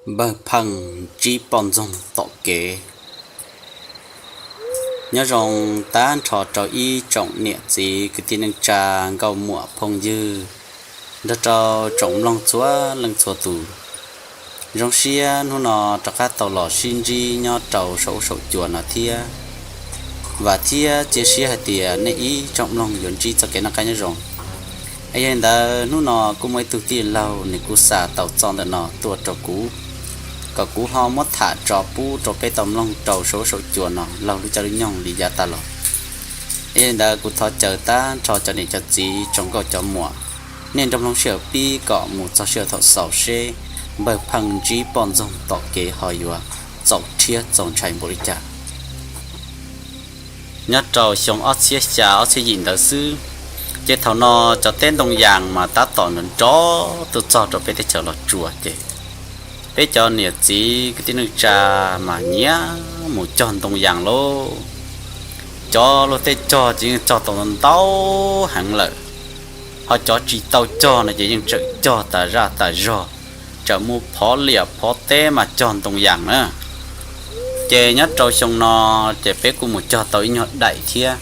Npawg Pheej ntsib poj ntxoog tom kev. Nyob zoo tag nrho rau ib tsoom niam txiv kwv tij neej tsa, nkauj muam phooj ywg, nrog rau tsoom mloog txhua leej txhua tus. Zoo siab hnub no rov qab tau los sib ntsib nyob rau saum ub saum cua no thiab. Vam thiab cia siab hais tias nej ib tsoom mloog yuav ntsib txoj kev noj qab nyob zoo. Yog li ntawd hnub no kuj muaj ib tug tij laug nws kuj xa tau txoj ntawm no tuaj rau kuv, kom kuv ho muab tham tso pub rau peb tau mloog rau saum ub saum cua no laug lub caij lub nyoog li yav tas los. Yog li ntawd kuv thov caw tag nrho cov niam cov txiv, tsoom nkauj cov muam, nej nrog mloog sij hawm pib kom mus txog sij hawm thaum xaus seb Npawg Pheej ntsib poj ntxoog tom kev ho yuav txaus rhiab txaus ntshai npaum li cas. Nyob rau xyoo ob txhiab xya ob txhiab yim ntawd xwb, ces thaum no cov teb ntoo yas mas tab tom nrov nrov tuaj txog rau peb teb chaws Los Tsuas ces peb cov niam txiv kwv tij neej tsa mas nyiam mus cog ntoo yas lauj. Cov luag tej cog ces yeej cog tau ntau heev lawm, ho cov tsis tau cog no ces yeej tseem cog tas zaj tas zog, tseem mus phov liam phov teb mas cog ntoo yas na. Ces nyob rau xyoo no ces peb kuj mus cog tau ib nyuag daim thiab.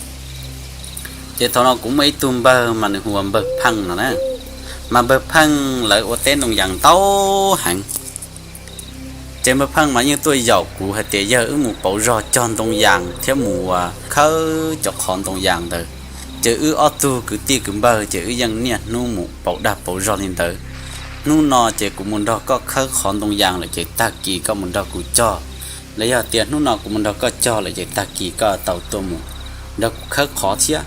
Ces thaum no kuv muaj ib tug npawg mas nws hu ua Npawg Pheej no na, mas Npawg Pheej lawv ua teb ntoo yas ntau heev. Ces Npawg Pheej mas yeej tuaj yaum kuv hais tias yawg wb mus pauv zog cog ntoo yas thiab mus khawb cov qhov ntoo yas ntawd. Ces wb ob tug kwv tij kwv npawg ces wb yeej niaj hnub mus pauv dag pauv zog li ntawd. Hnub no ces kuv mus nrog koj khawb qhov ntoo yas lawm ces tag kis koj mus nrog kuv cog, los yog tias hnub no kuv mus nrog koj cog lawm ces tag kis koj tau tuaj mus nrog kuv khawb qhov thiab.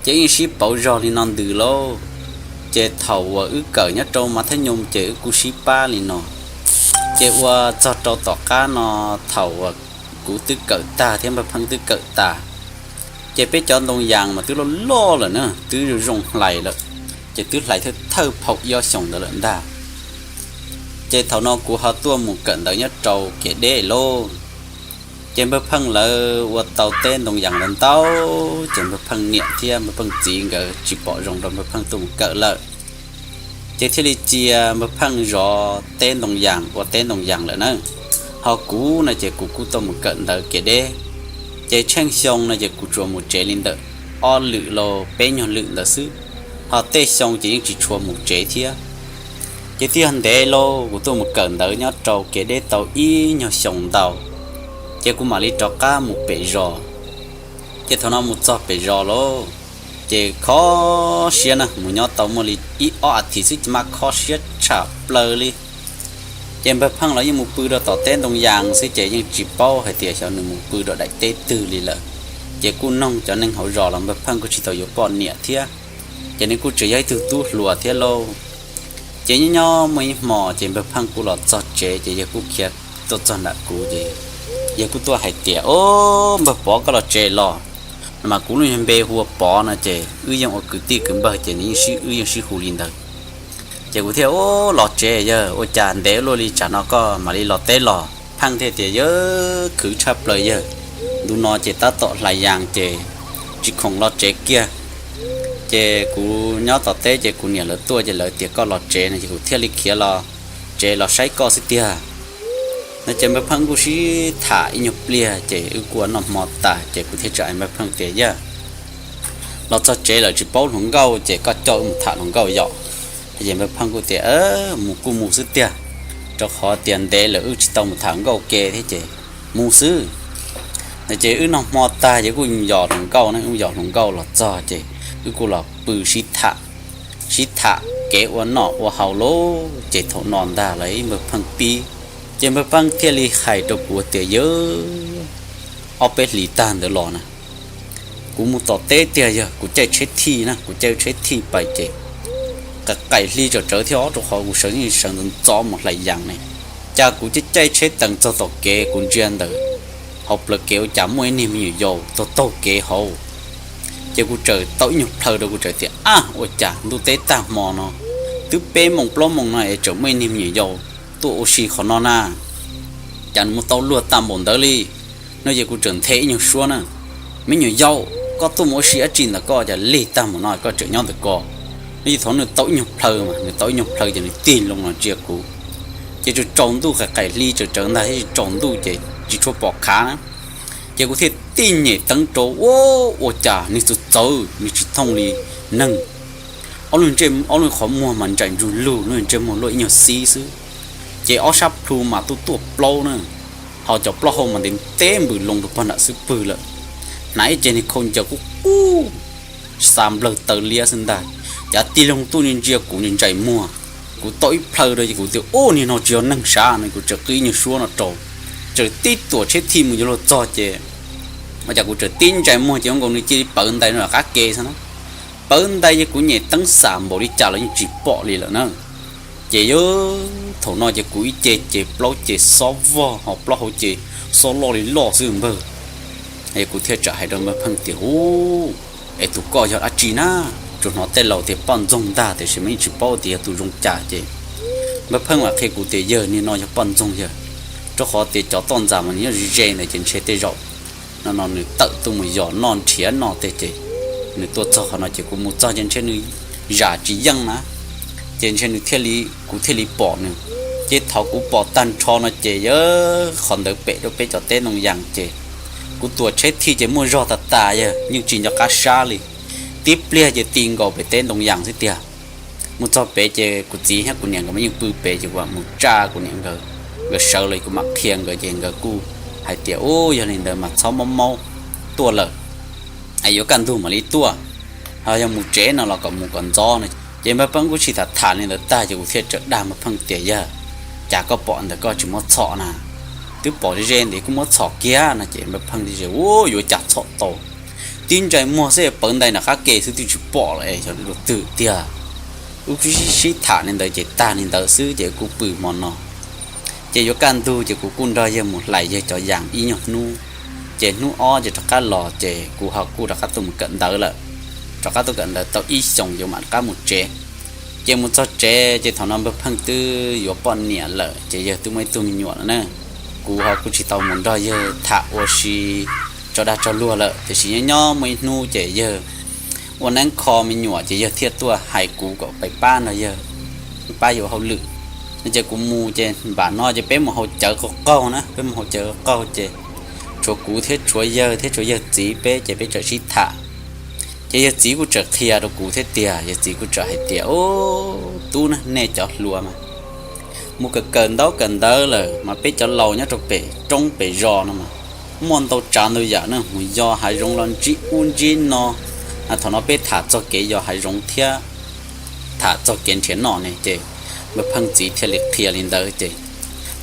Ces wb sib pauv zog li no ntws lauj. Ces thaum uas wb kawm nyob rau mas thab nyoos ces wb kuj sib pab li no. Ces ua txog rau tom qab no, thaum uas kuv twb kawm tag thiab Npawg Pheej twb kawm tag, ces peb cov ntoo yas mas twb loj loj lawm na, twb zoo zoo hlais lawm, ces twb hlais thawj thawj phau ib ob xyoos ntawd lawm ntag. Ces thaum no kuv ho tuaj mus kawm ntawv nyob rau kev deb lauj. Ces Npawg Pheej lawv ua tau teb ntoo yas ntau ntau, ces Npawg Pheej niam thiab Npawg Pheej txiv nkawd tsis pom zoo rau Npawg Pheej tuaj mus kawm lawm. Ces thiaj li cia Npawg Pheej zov teb ntoo yas ua teb ntoo yas lawm na. Ho kuv no ces kuv kuj tuaj mus kawm ntawv kev deb. Ces tsheej xyoo no ces kuv tsuas mus tsev li ntawm ob lwm los peb nyuag lwm ntawd xwb, ho tej xyoo ces yeej tsis tshua mus tsev thiab. Ces twb yog ntev lauj, kuv tuaj mus kawm ntawv nyob rau kev deb tau ib nyuag xyoo ntau, ces kuv mam li rov qab mus pem zos. Ces thaum no mus txog pem zos lauj, ces kho siab na, mus nyob tau muaj li ib ob as thiv xwb ces mas kho siab tshaj plaws li. Ces Npawg Pheej los yeej mus pw rau tom teb ntoo yas xwb ces yeej tsis paub hais tias xyov nws mus pw rau daim teb twg li lawm. Ces kuj noog cov neeg hauv zos los Npawg Pheej kuj tsis tau yuav poj niam thiab, ces nws kuj tseem yog ib tug tub hluas thiab lauj. Ces nyob nyob muaj ib hmo ces Npawg Pheej kuj los txog tsev ces yawg kuj khiav tuaj txog nram kuv ces yawg kuj tuaj hais tias, Ob, Npawg Pov, koj los tsev los? No mas kuv lub npe hu ua Pov no ces wb yeej ua kwv tij kwv npawg ces nws yeej sib, wb yeej sib hu li ntawd. Ces kuv thiaj, Ob, los tsev yawg, ua cas ntev luaj li tsam no koj mam li los teb los? Pheej thiaj tias, Yawg, khwv tshaj plaws yawg, ntu no ces tab tom hlais yas ces tsis khoom los tsev kiag. Ces kuv nyob tom teb ces kuv niam lawv tuaj ces lawv tias koj los tsev no ces kuv thiaj li khiav los tsev los saib koj xwb tiag. No ces Npawg Pheej kuj sib tham ib nyuag pliag ces wb kuj ua noj hmo tas ces kuv thiaj tsa Npawg Pheej tias, Yawg, los txog tsev lawm tsis paub hluas nkauj ces koj coj wb mus tham hluas nkauj yom. Ces Npawg Pheej kuj tias, Mus kuj mus xwb tiag, rau qhov tias ntev lawm wb tsis tau mus tham nkauj ke thiab ces mus xwb. No ces wb noj hmo tag ces kuj yos hluas nkauj na, wb yos hluas nkauj los txog ces wb kuj los pw sib tham, sib tham kev ua noj ua haus lauj. Ces thaum no ntag lawm ib Npawg Pheej pib, ces Npawg Pheej thiaj li hais rau kuv tias, Yawg, ob peb hlis tag ntawd los na, kuv mus tom teb tiag yawg, kuv caij tsheb thij na, kuv caij tsheb thij pais ces qaim hli tsawm tsawv thiab os, rau qhov kuv sawv ntxov ntxov mus hlais yas ne, cas kuv caij caij tsheb tees txog tom kev kuv ntsia ntawm hauv plawv kev ua cas muaj ib niag me nyuam yaus taug taug kev hauv. Ces kuv txawm tau ib nyuag plhaw rau kuv txawm tias, Ab, ua cas ntuj teb tag hmo no twb peb moos plaub moos no es tseem muaj ib niag me nyuam yaus tuaj ua si qhov no na, cas nws mus tau luag tag npaum ntawd li? No ces kuv txawm nthe ib nyuag suab na, Me nyuam yaus, koj tuaj mus ua si dab tsi ntawm koj cas lig tag npaum no koj tseem nyob ntawm ko? No ces thaum nws tau ib nyuag plhaw mas nws tau ib nyuag plhaw ces nws tig loo los ntsia kuv. Ces tsaus tsaus ntuj, qaim qaim hli tsaus tsaus ntag thiab tsis tsaus ntuj ces tsis tshua pom khav na. Ces kuv thiaj tib nyem teeb rau, ua cas nws txawv txawv, nws tsis thooj li neeg. Ob lub ntsej, ob lub qhov muag mas ntsais ntsug lug, lub ntsej muag luaj ib nyuag xib xwb. Ces ob sab plhu mas tuaj tuaj plaub na, ho cov plaub hau mas ntev ntev npws loo rau pog nram xub pwg lawm. Hnav ib ce niag khau ncaws qub qub, xa nplawg taw liab xwb ntag. Cav tig loo tuaj ntsia kuv ntsais muag. Kuv tau ib plhaw rau ces kuv tias, Ub, niag no tsis yog neeg sav no. Kuv txawm qw ib nyuag suab no rau, txawm tib tuam tsheb thij mus yuav luag txog ces, ua cas kuv txawm tib ntsais muag ces zoo nkaus nws cia li pawv ntais no qab ke xwb na. Pawv ntais ces kuv nyem teeb xam npaum li cas los yeej tsis pom li lawm na. Ces yog thaum no ces kuv ib ce ces plaub ces xob vog, ho plaub hau ces xob loj li loj xwb npawg. Es kuv thiaj txawm hais rau npawg Pheej tias, Ub, es tus koj yog dab tsi na? Tsuas hnov tej laus tias poj ntxoog ntag, tiam sis mas yeej tsis paub tias yog tus zoo cas ces npawg Pheej mam qhia kuv tias, Yawg, niag no yog poj ntxoog yawg, rau qhov tias cov toj ntxas mas nws nyob ze ze ntawd ces ntshe tej zaum no no nws tawm tuaj mus yos noj nrhiav noj tej ces nws tuaj txog qhov no ces kuv mus txog ces ntshe nws zam tsis yeej na. Ces ntshe nws thiaj li, kuv thiaj li pom nws. Ces thaum kuv pom tag nrho no ces yog qhov ntawd pem rau peb cov teb ntoo yas ces kuv tuam tsheb thij ces muaj zog tas tas, yog yeej tsis nco qab sab li. Tib pliag ces ti nkaus pem teb ntoo yas xwb tiag. Mus txog pem ces kuv txiv thiab kuv niam nkawd mas yeej pw pem ces kuv mus tsa kuv niam nkawd, nkawd sawv los kuv mam qhia nkawd ces nkawd kuj hais tias, Ub, yog li ntawd mas txhob maub maub, tuaj lawm es yuav kaj ntug mam li tuaj, ho yog mus tsev no los kom mus kom ntxov no. Ces npawg Pheej kuj tsis tham tham li ntawd tag ces kuv thiaj txawm dag npawg Pheej tias, Yawg, cas koj pom ntawd koj tsis muab txhom na? Twb pom ze ze ntawd kuj muab txhom kiag no. Ces npawg Pheej tias, Ub, yuav cas txhom tau, tib ntsais muag xwb pawv ntais nram qab ke xwb twb tsis pom lawm es yog dua twg tiag. Wb sib tham li ntawd ces tag li ntawd xwb ces kuj pw hmo no. Ces yuav kaj ntug ces kuv kuj nrog yawg mus hlais yawg cov yas ib nyuag hnub. Ces hnub ob ces rov qab los ces kuv ho kuj rov qab tuaj mus kawm ntawv lawm. Rov qab tuaj kawm ntawv tau ib xyoos yuav mam rov qab mus tsev. Ces mus txog tsev ces thaum no npawg Pheej twb yuav poj niam lawm ces yawg twb muaj ib tug me nyuam lawm na. Kuv ho kuj tsis tau mus nrog yawg tham ua si tso dag tso luag lawm, tiam sis nyob nyob muaj ib hnub ces yawg ua neeb kho me nyuam ces yawg thiaj tuaj hais kuv kom pab nrog yawg, pab yawg ua hauj lwm no. Ces kuv mus ces npam no ces peb mus haus cawv qaug qaug na, peb mus haus cawv qaug qaug ces tshuav kuv thiab tshuav yawg thiab tshuav yawg txiv peb ces peb txawm sib tham. Ces yawg txiv kuj txawm qhia rau kuv thiab tiag, yawg txiv kuj txawm hais tias, Ub, tub na, nej cov hluas mas mus kawm kawm ntaub kawm ntawv lawm mas peb cov laus nyob rau pem roob pem zos no mas muaj ntau tsav ntau yam na, mus yos hav zoov los ntsib ub ntsib no. Thaum no peb tham txog kev yos hav zoov thiab tham txog kev nrhiav noj ne ces npawg Pheej txiv thiaj li qhia li ntawd ces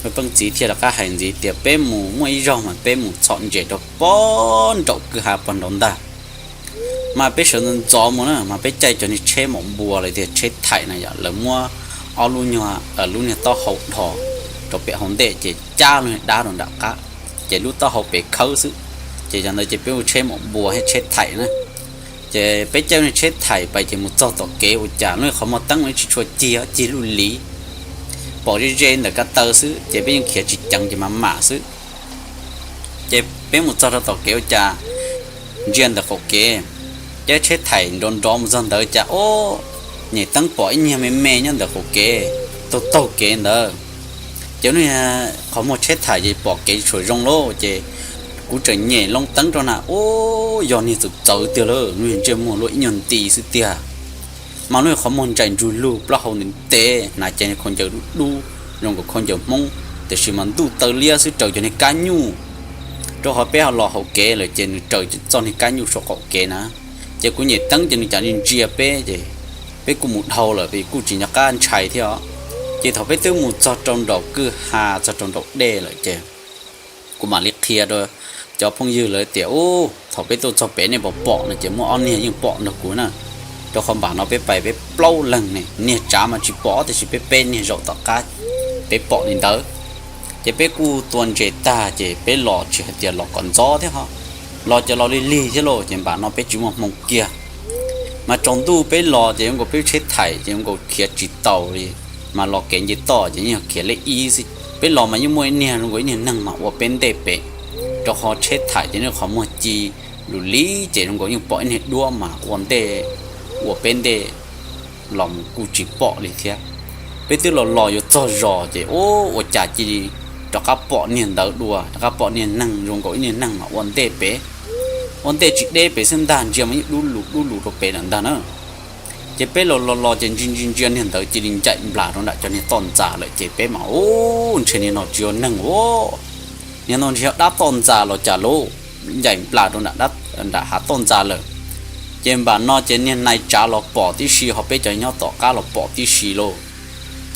npawg Pheej txiv thiaj rov qab hais ntxiv tias, Peb mus muaj ib zaug mas peb mus txhom ntses rau pog nraum kwj ha pog nraud ntag. Mas peb sawv ntxov ntxov mus na mas peb caij cov niag tsheb maum npua los tias tsheb thaim na yom, lawv muab ob lub nyuag, lub niag taub hau dhos rau pem hauv ntej ces cab lub niag dab rau nram qab, ces lub taub hau pem khawb xwb. Ces yog ntawd ces peb hu tsheb maum npua thiab tsheb thaim na. Ces peb caij lub niag tsheb thaim pais ces mus txog tom kev ua cas lub niag qhov muag teeb mas tsis tshua cig, cig lub lis, pom ze ze ntawm ko taw xwb ces peb yeej khiav tsis ceev ces mam mam xwb. Ces peb mus txog rau tom kev ua cas ntsia ntawm qaum kev, caij tsheb thaim nrov nrov mus txog ntawd cas, o, nyem teeb pom ib nyuag me me nyob ntawm qaum kev, taug taug kev ntawd. Ces lub niag qhov muag tsheb thaim ces pom kev tsis tshua zoo lauj, ces kuv tseem nyem loo teeb rau na, ub, yog niag txawv txawv tiag lauj, lub niag ntsej muag luaj ib nyuag nti xwb tiag. Mas lub niag qhov muag ntsais ntsug lug, plaub hau ntev ntev, hnav cev niag khau ncaws dub dub zoo nkaus khau ncaws Hmoob, tiam sis mas ntuj taw liab xwb, raws cov niag kab nyuj. Rau qhov peb ho los hauv kev lawm ces nws raws txoj niag kab nyuj saum qaum kev na. Ces kuv nyem teeb ces nws cas li ntsia peb ces peb kuj mus dhau lawm, peb kuj tsis nco qab ntshai thiab os. Ces thaum peb twb mus txog rau nraum kwj ha, txog rau nraum dej lawm ces kuv mam li qhia rau cov phooj ywg lawv tias, ub, thaum peb tuaj txog pem nej puas pom no? Ces muaj ob niag yeej pom nrog kuv na, rau qhov npam no peb pais peb plaub leeg ne, niag tsav mas tsis pom tiam sis peb peb niag zaum tom qab peb pom li ntawd. Ces peb kuj tua ntses tag ces peb los tsis hais tias los kom ntxov thiab ho, los ces los lig lig thiab lauj, ces npam no peb tsis muaj hmoo kiag. Mas tsaus ntuj peb los ces zoo nkaus peb tsheb thaim ces zoo nkaus khiav tsis taus li, mas los kev nce toj ces yeej yog khiav lej ib xwb. Peb los mas yeej muaj ib niag zoo nkaus ib niag neeg mas ua peb ntej pem, rau qhov tsheb thaim ces niag qhov muag ci lus li, ces zoo nkaus yeej pom ib niag duab mas ua ntej, ua peb ntej los mus kuj tsis pom li thiab. Peb twb los los yuav txog zos ces ua cas cia li rov qab pom niag ntawd dua, rov qab pom niag neeg zoo nkaus ib niag neeg mas ua ntej pem, ua ntej tsis deb pem xwb ntag, ntsia mas yeej dub lus dub lus rau pem lawm ntag na. Ces peb los los los ces ntsia ntsia ntsia niag ntawd cia li ncaim nplas rau nram cov niag toj ntxas lawm ces peb mas, Ub, ntshe niag no tsis yog neeg ua, niag no ntshe yog dab toj ntxas los cas lauj, ncaim nplas rau nram hav toj ntxas lawm. Ces npam no ces niag nais tsav los pom tib si, ho peb cov nyob tom qab los pom tib si lauj.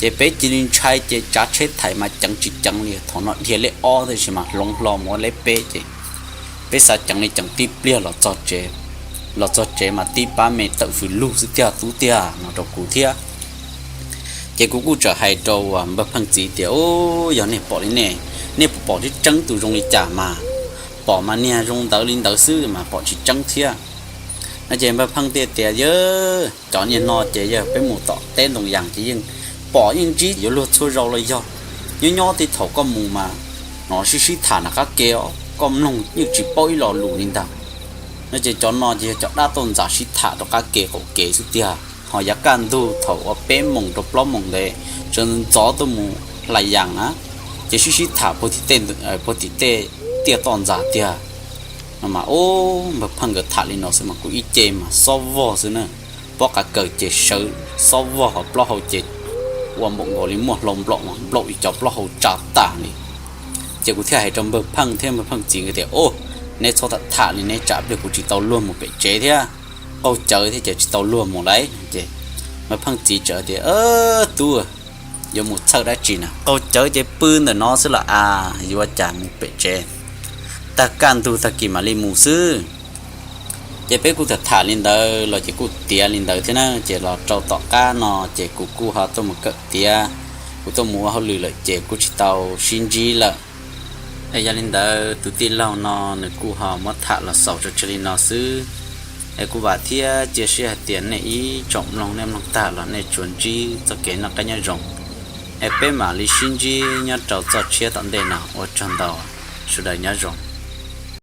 Ces peb cia li ntshai ces tsav tsheb thais mas ceev tsis ceev li, thaum no dhia lej ob tab sis mas hloov hlo mus ua lej peb ces peb xav ceev li ceev tib pliag los txog tsev, los txog tsev mas tib pab me tawm fws lug xwb tiag tub tiag no rau kuv thiab. Ces kuv kuj txawm hais rau npawg Pheej txiv tias, Ub, yog nej pom li nej, nej puas pom tseeb tseeb tus zoo li cas mas, pom mas niag zoo ntawd li ntawd xwb mas pom tsis tseeb thiab. No ces npawg Pheej thiaj tias, Yawg, cov niag no ces yog peb mus tom teb ntoo yas ces yeej pom yeej ntsib yuav luag txhua zaus los yog, nyob nyob tej thaum koj mus mas hnov sib sib tham nram qab ke os, koj mloog yeej tsis paub ib lo lus li ntag. No ces cov no ces yog cov dab toj ntxas sib tham rau qab ke qaum kev xwb tiag. Ho yav kaj ntug thaum uas peb moos rau plaub moos ntawd sawv ntxov tuaj mus hlais yas na, ces sib sib tham puag tim tej tiaj toj ntxas tiag. No mas, Ub, npawg Pheej nkawd tham li no xwb mas kuv ib ce mas xob vog xwb na, pob qa kaws ces sawv xob vog, ho plaub hau ces ua npaum nkaus li muaj hlau nplaum mas nplaum ib co plaub hau tsa tas li. Ces kuv thiaj hais rau npawg Pheej thiab npawg Pheej txiv nkawd tias, Ub, neb txhob tham tham li, neb tsam pliag kuv tsis tau luag mus pem tsev thiab, qaug cawv thiab ces tsis tau luag mus lauj. Ces npawg Pheej txiv txawm tias, Tub, yuav mus txhawj dab tsi na, qaug cawv ces pw ntawm no xwb los as, yuav cas mus pem tsev, tag kaj ntug tag kis mam li mus xwb. Ces peb kuj tham tham li ntawd los ces kuj tiav li ntawd thiab na, ces los rau tom qab no ces kuv kuj ho tuaj mus kawm tiav, kuv tuaj mus ua hauj lwm lawm ces kuj tsis tau sib ntsib lawm. Es yog li ntawd tus tij laug no nws kuj ho muab tham los xaus tso tseg li no xwb. Es kuv vam thiab cia siab hais tias nej ib tsoom mloog nej mloog tag los nej tsuas ntsib txoj kev noj qab nyob zoo. Es peb mam li sib ntsib nyob rau txoj tshiab tom ntej no, ua tsaug ntau, sawv daws nyob zoo.